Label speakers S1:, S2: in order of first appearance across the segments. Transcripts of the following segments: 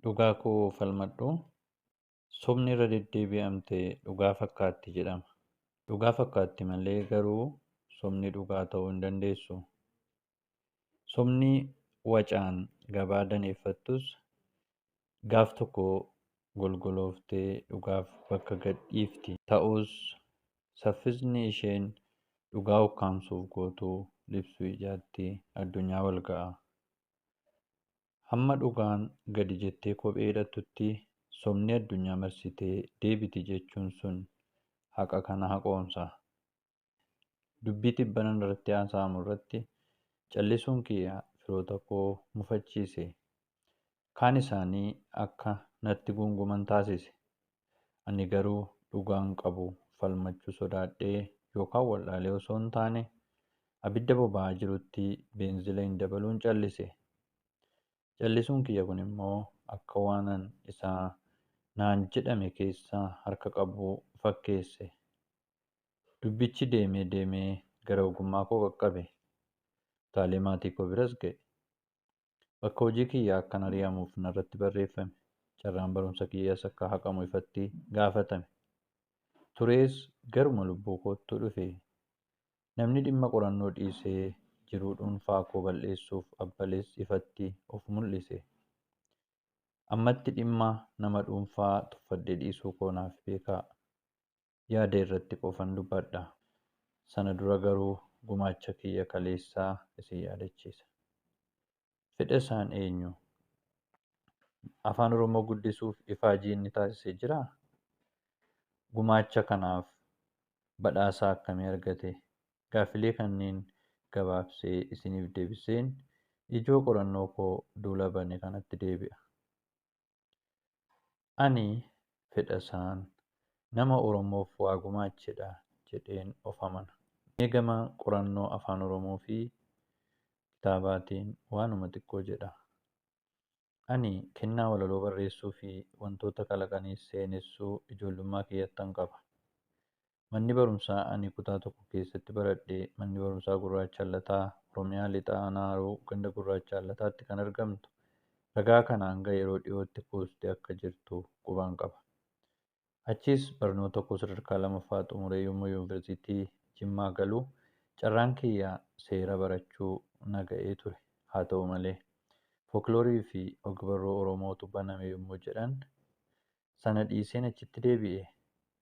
S1: Dhugaa koo falmadhu. Sobni irra deddeebi'amte dhugaa fakkaatti jedhama. Dhugaa fakkaatti malee garuu sobni dhugaa ta'uu hin dandeessu. Sobni wacaan gabaa daneeffattus gaaf tokko golgolooftee dhugaaf bakka gad dhiifti. Ta'us saffisni isheen dhugaa ukkaamsuuf gootu libsuu ijaatti addunyaa wal ga'a. Hamma dhugaan gadi jettee kophee hidhattutti sobni addunyaa marsitee deebiti jechuun sun haqa kana haqoomsa. Dubbii tibbana irratti haasa'amu irratti callisuun kiyya firoota koo mufachiise. Kaan isaanii akka natti guunguman taasise. Ani garuu dhugaan qabu falmachuu sodaadhee yookaan wallaalee osoo hin taane abidda boba'aa jirutti beenzila hin dabaluun callise. Callisuun kiyya kun immoo akka waanan isaa naan jedhame keessaa harka qabu fakkeesse. Dubbichi deemee deemee gara ogummaa koo qaqqabe. Kutaalee maatii koo biras ga'e. Bakka hojii kiyyaa akkan ari'amuuf narratti barreeffame. Carraan barumsa kiyyaas akka haqamu ifatti gaafatame. Turees garuma lubbuu koottu dhufe. Namni dhimma qorannoo dhiisee jiruu dhuunfaa koo bal'eessuuf abbalees ifatti of mul'ise. Ammatti dhimma nama dhuunfaa tuffadhee dhiisuu koo naaf beekaa. Yaada irratti qofan dubbadha. Sana dura garuu gumaacha kiyya kaleessaa isin yaadachiisa. Fedhasaan eenyu? Afaan Oromoo guddisuuf ifaajii inni taasisee jiraa? Gumaacha kanaaf badhaasa akkamii argate? Gaaffilee kanneen gabaabsee isiniif deebiseen ijoo qorannoo koo duula bane kanatti deebi'a. Ani Fedhasaan nama Oromoof waa gumaachedha jedheen of amana. Mee gama qorannoo Afaan Oromoo fi kitaabaatiin waanuma xiqqoo jedha. Ani kennaa walaloo barreessuu fi wantoota kalaqanii seenessuu ijoollummaa kiyyattan qaba. Manni barumsaa ani kutaa tokko keessatti baradhe manni barumsaa Gurraacha Allataa Oromiyaa Lixa Aanaa Haroo ganda Gurraacha Allataatti kan argamtu ragaa kana hanga yeroo dhiyootti kuustee akka jirtu quban qaba. Achiis barnoota koo sadarkaa lamaffaa xumuree yommuu yuunivarsiitii Jimmaa galu carraan kiyya seera barachuu na ga'ee ture. Haa ta'u malee fookloorii fi ogbarruu Oromootu baname yommuu jedhan sana dhiiseen achitti deebi'e.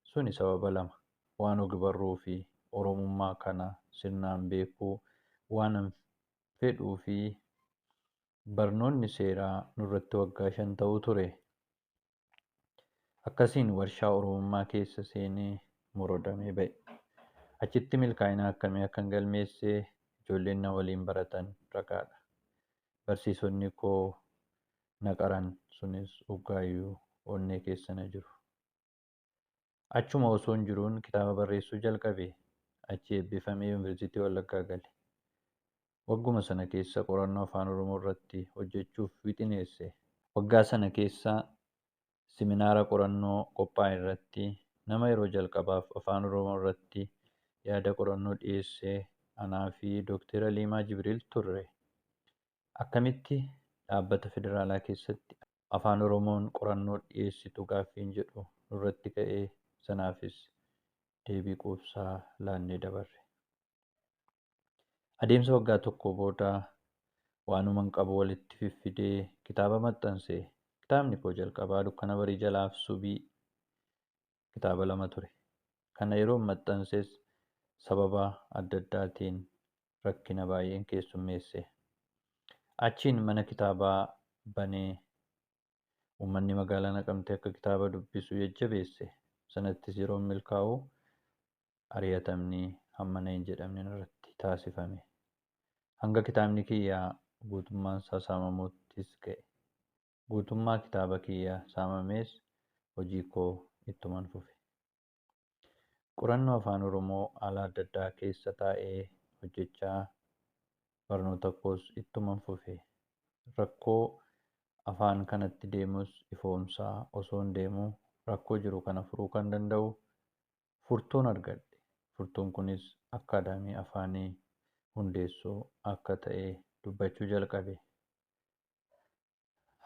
S1: Suni sababa lama. Waan ogbarruu fi Oromummaa kana sirnaan beekuu waanan fedhuu fi barnoonni seeraa nurratti waggaa 5 ta'uu ture. Akkasiin warshaa Oromummaa keessa seenee morodamee ba'e. Achitti milkaa'ina akkamii akkan galmeesse ijoolleen na waliin baratan ragaadha. Barsiisonni koo na qaran sunis uggaayyuu onnee keessa na jiru. Achuma osoon jiruun kitaaba barreessuu jalqabe. Achii eebbifamee Yuunivarsiitii Wallaggaa gale. Wagguma sana keessa qorannoo Afaan Oromoo irratti hojjechuuf wixineesse. Waggaa sana keessa siminaara qorannoo qophaa'e irratti nama yeroo jalqabaaf Afaan Oromoo irratti yaada qorannoo dhiyeesse anaa fi Dookter Aliimaa Jibriil turre. Akkamitti dhaabbata federaalaa keessatti Afaan Oromoon qorannoo dhiyeessitu gaaffiin jedhu nurratti ka'ee sanaafis deebii quubsaa laannee dabarre. Adeemsa waggaa tokkoo booda waanuman qabu walitti fiffidee kitaaba maxxanse. Kitaabni koo jalqabaa Dukkana Barii Jalaaf Subii kitaaba 2 ture. Kana yeroon maxxanses sababa adda addaatiin rakkina baay'een keessummeesse. Achiin mana kitaabaa banee uummanni magaalaa Naqamtee akka kitaaba dubbisu jajjabeesse. Sanattis yeroon milkaa'u ari'atamni hammana hin jedhamne narratti taasifame. Hanga kitaabni kiyya guutummaan isaa saamamuuttis ga'e. Guutummaa kitaaba kiyya saamamees hojii koo ittuman fufe. Qorannoo Afaan Oromoo haala adda addaa keessa taa'ee hojjechaa barnoota koos ittuman fufe. Rakkoo afaan kanatti deemus ifoomsaa osoon deemuu rakkoo jiru kana furuu kan danda'u furtuun argadhe. Furtuun kunis akkaadaamii afaanii hundeessuu akka ta'e dubbachuu jalqabe.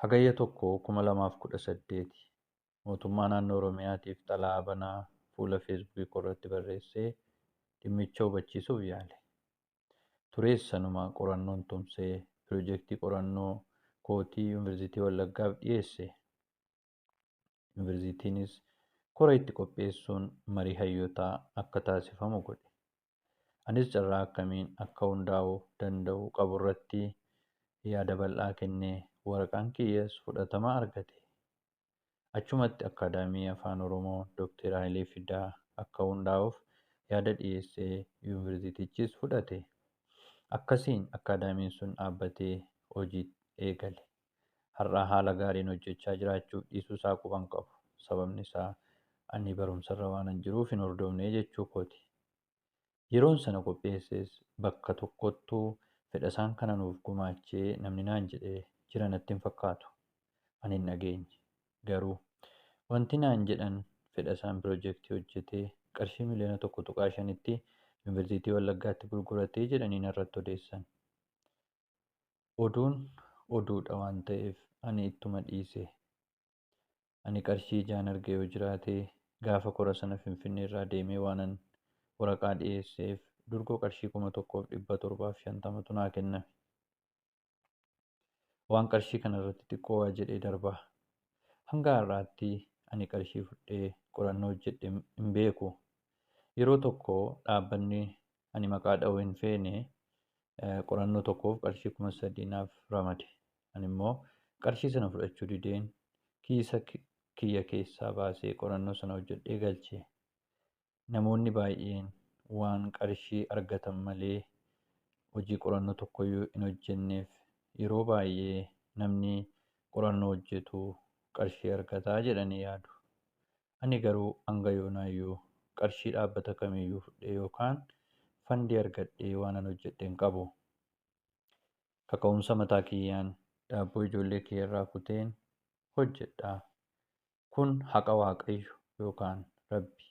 S1: Hagayya 1, 2018 mootummaa naannoo Oromiyaatiif xalayaa banaa fuula Feesbuukii koorratti barreessee dhimmicha hubachiisuuf yaale. Turees sanuma qorannoon tumsee piroojeektii qorannoo kootii Yuunivarsiitii Wallaggaaf dhiyeesse. Yuunivarsiitiinis kora itti qopheessuun marii hayyootaa akka taasifamu godhe. Anis carraa akkamiin akka hundaa'uu danda'u qaburratti yaada bal'aa kennee waraqaan kiyyas fudhatama argate. Achumatti Akkaadaamii Afaan Oromoo Dr. Hayilee Fidaa akka hundaa'uuf yaada dhiyeessee yuunivarsiitichis fudhate. Akkasiin akkaadaamiin sun dhaabbatee hojii eegale. Har'a haala gaariin hojjechaa jiraachuuf dhiisuu isaa quban qabu. Sababni isaa ani barumsarra waanan jiruuf hin hordofne jechuu kooti. Yeroon sana qopheesses bakka tokkottuu fedhasaan kana nuuf gumaachee namni naan jedhee jira natti hin fakkaatu. Ani hin dhageenye. Garuu wanti naan jedhan fedhasaan piroojeektii hojjetee qarshii miliyoona 1.5tti Yuunivarsiitii Wallaggaatti gurguratee jedhanii narratti odeessan. Oduun oduudha waan ta'eef ani ittuma dhiise. Ani qarshii ijaan arge yoo jiraate gaafa kora sana Finfinnee irraa deemee waanan waraqaa dhiyeesseef durgoo qarshii 1750tu naa kenname. Waan qarshii kanarratti xiqqoo waa jedhee darba. Hanga har'aatti ani qarshii fudhee qorannoo hojjedhe hin beeku. Yeroo tokko dhaabbanni ani maqaa dha'uu hin feene qorannoo tokkoof qarshii 3000 naaf ramade. Ani immoo qarshii sana fudhachuu dideen kiisa kiyya keessaa baasee qorannoo sana hojjedhee galche. Namoonni baay'een waan qarshii argatan malee hojii qorannoo tokkoyyuu hin hojjenneef yeroo baay'ee namni qorannoo hojjetu qarshii argataa jedhanii yaadu. Ani garuu hanga yoonaayyuu qarshii dhaabbata kamiiyyuu fudhee yookaan fandii argadhee waanan hojjedhe hin qabu. Kaka'umsa mataa kiyyaan daabboo ijoollee kiyya irraa kuteen hojjedha. Kun haqa Waaqayyo yookaan Rabbi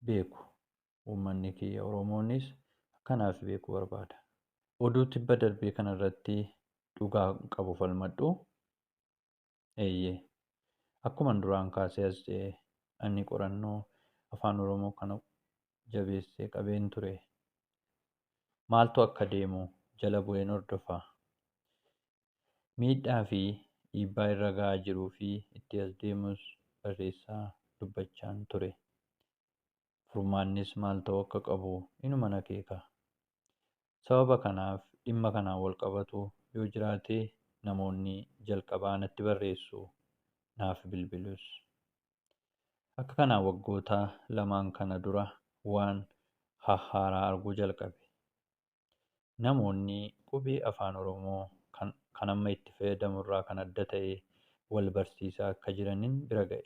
S1: beeku. Uummanni kiyya Oromoonis akkanaaf beekuu barbaada. Oduu tibba darbee kanarratti dhugaa qabu falmadhu. Eeyyee. Akkuman duraan kaasee as ce'e ani qorannoo Afaan Oromoo kana jabeessee qabeen ture. Maaltu akka deemu jala bu'een hordofa. Miidhaa fi dhiibbaa irra ga'aa jiruu fi itti as deemus barreessaa dubbachaan ture. Furmaannis maal ta'uu akka qabu inuman akeeka. Sababa kanaaf dhimma kanaan wal qabatu yoo jiraate namoonni jalqabaa natti barreessu, naaf bilbilus. Akka kanaan waggoota lamaan kana dura waan hahhaaraa arguu jalqabe. Namoonni qubee Afaan Oromoo kan amma itti fayyadamu irraa kan adda ta'e wal barsiisaa akka jiranin bira ga'e.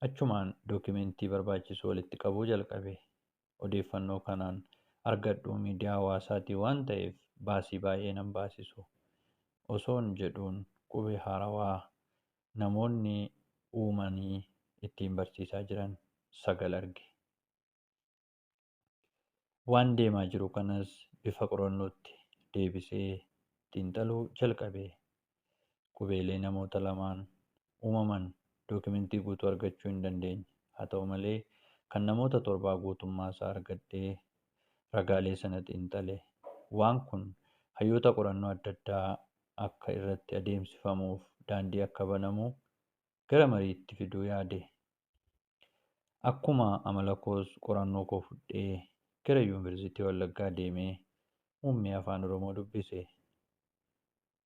S1: Achumaan dookimentii barbaachisu walitti qabuu jalqabe. Odeeffannoo kanaan argadhu miidiyaa hawaasaatiin waan ta'eef baasii baay'ee nan baasisu. Osoon jedhuun qubee haarawaa namoonni uumanii ittiin barsiisaa jiran 9 arge. Waan deemaa jiru kanas bifa qorannootti deebisee xiinxaluu jalqabe. Qubeelee namoota lamaan uumaman dookimentii guutuu argachuu hin dandeenye. Haa ta'u malee kan namoota 7 guutummaa isaa argadhee ragaalee sana xiinxale. Waan kun hayyoota qorannoo adda addaa akka irratti adeemsifamuuf daandii akka banamu gara mariitti fiduu yaade. Akkuma amala koos qorannoo koo fudhee gara Yuunivarsiitii Wallaggaa deemee muummee Afaan Oromoo dubbise.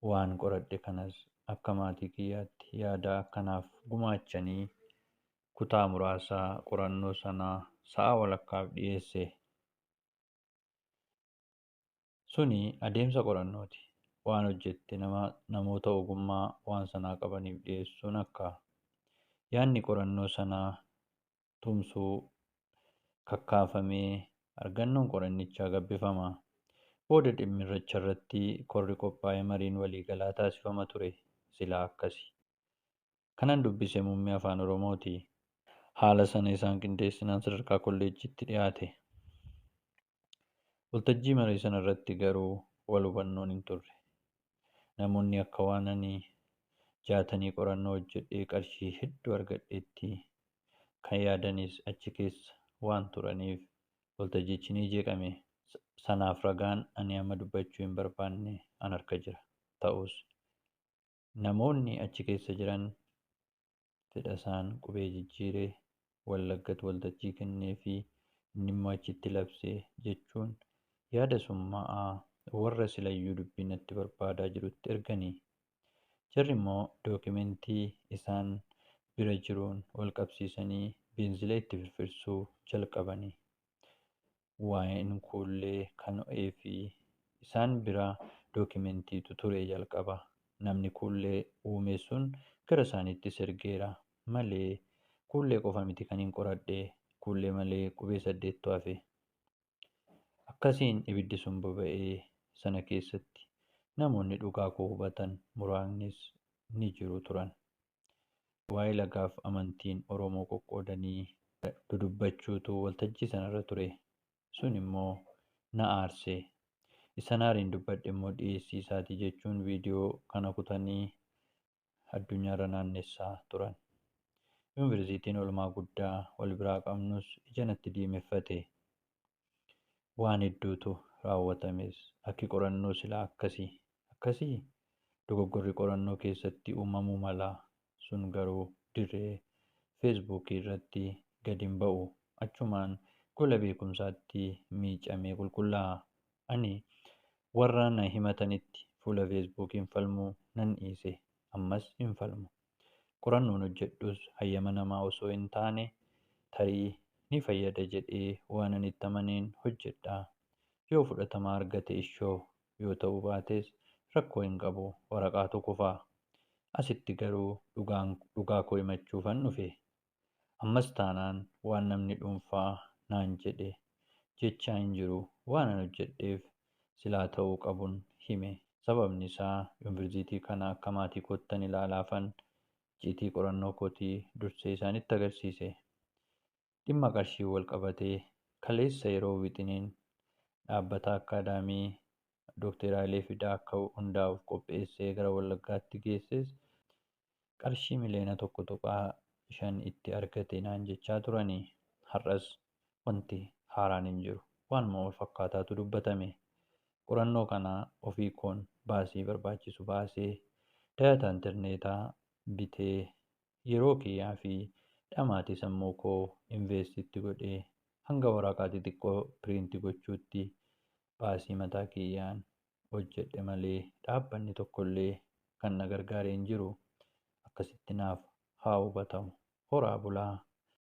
S1: Waan qoradhe kanas akka maatii kiyyaatti yaada akkanaaf gumaachanii kutaa muraasa qorannoo sanaa sa'a walakkaaf dhiyeesse. Suni adeemsa qorannooti. Waan hojjette namoota ogummaa waan sanaa qabaniif dhiyeessuun akka yaadni qorannoo sanaa tumsuu kakkaafamee argannoon qorannichaa gabbifama. Booda dhimmicha irratti korri qophaa'ee mariin waliigalaa taasifama ture. Silaa akkasi. Kanan dubbise muummee Afaan Oromooti. Haala sana isaan qindeessinaan sadarkaa kolleejjiitti dhiyaate. Waltajjii marii sana irratti garuu wal hubannoon hin turre. Namoonni akka waan ani Jaatanii qorannoo hojjedhee qarshii hedduu argadheetti kan yaadanis achi keessa waan turaniif waltajjichi ni jeeqame. Sanaaf ragaan ani amma dubbachuu hin barbaanne an harka jira. Ta'us namoonni achi keessa jiran Fedhasaan qubee jijjiire, Wallaggatu waltajjii kenneefii innimmoo achitti labse jechuun yaada summaa'aa warra silayyuu dubbii natti barbaadaa jirutti ergani. Jarri immoo dookimentii isaan bira jiruun wal qabsiisanii beenzila itti firfirsuu jalqabani. Waa'een Kuullee kan ho'ee fi isaan bira dookimentiitu ture jalqaba. Namni Kuullee uume sun gara isaaniittis ergeera malee Kuullee qofa miti kanin qoradhe. Kuullee malee qubee 8tu hafe. Akkasiin ibiddi sun boba'ee sana keessatti namoonni dhugaa koo hubatan muraasnis ni jiru turan. Waa'ee lagaaf amantiin Oromoo qoqqoodanii dudubbachuutu waltajjii sanarra ture. Sun immoo na aarse. Isan aariin dubbadhe immoo dhiyeessii isaatii jechuun viidiyoo kana kutanii addunyaarra naannessaa turan. Yuunivarsiitiin olmaa guddaa wal biraa qabnus ija natti diimeffate. Waan hedduutu raawwatames. Akki qorannoo silaa akkasii. Akkasii? Dogoggorri qorannoo keessatti uumamuu mala. Sun garuu dirree Feesbuukii irratti gad hin ba'u. Achumaan gola beekumsaatti miicamee qulqullaa'a. Ani warra na himatanitti fuula Feesbuukiin falmuu nan dhiise. Ammas hin falmu. Qorannoon hojjedhus hayyama namaa osoo hin taane tarii ni fayyada jedhee waanan itti amaneen hojjedha. Yoo fudhatama argate ishoo, yoo ta'uu baates rakkoo hin qabu, waraqaatu kufa. Asitti garuu dhugaa koo himachuufan dhufe. Ammas taanaan waan namni dhuunfaa naan jedhe jechaa hin jiru. Waanan hojjedheef silaa ta'uu qabun hime. Sababni isaa yuunivarsiitii kana akka maatii koottan ilaalaafan icciitii qorannoo kootii dursee isaanitti agarsiise. Dhimma qarshiin wal qabatee kaleessa yeroo wixineen dhaabbata akkaadaamii Dr. Hayilee Fidaa akka hundaa'uuf qopheessee gara Wallaggaatti geesses qarshii miliyoona 1.5 itti argate naan jechaa turani. Har'as wanti haaraan hin jiru. Waanuma wal fakkaataatu dubbatame. Qorannoo kana ofii koon baasii barbaachisu baasee daataa intarneetaa bitee yeroo kiyyaa fi dhamaatii sammuu koo invest itti godhee hanga waraqaa xixiqqoo piriinti gochuutti baasii mataa kiyyaan hojjedhe malee dhaabbanni tokkollee kan na gargaare hin jiru. Akkasitti naaf haa hubatamu. Horaa bulaa.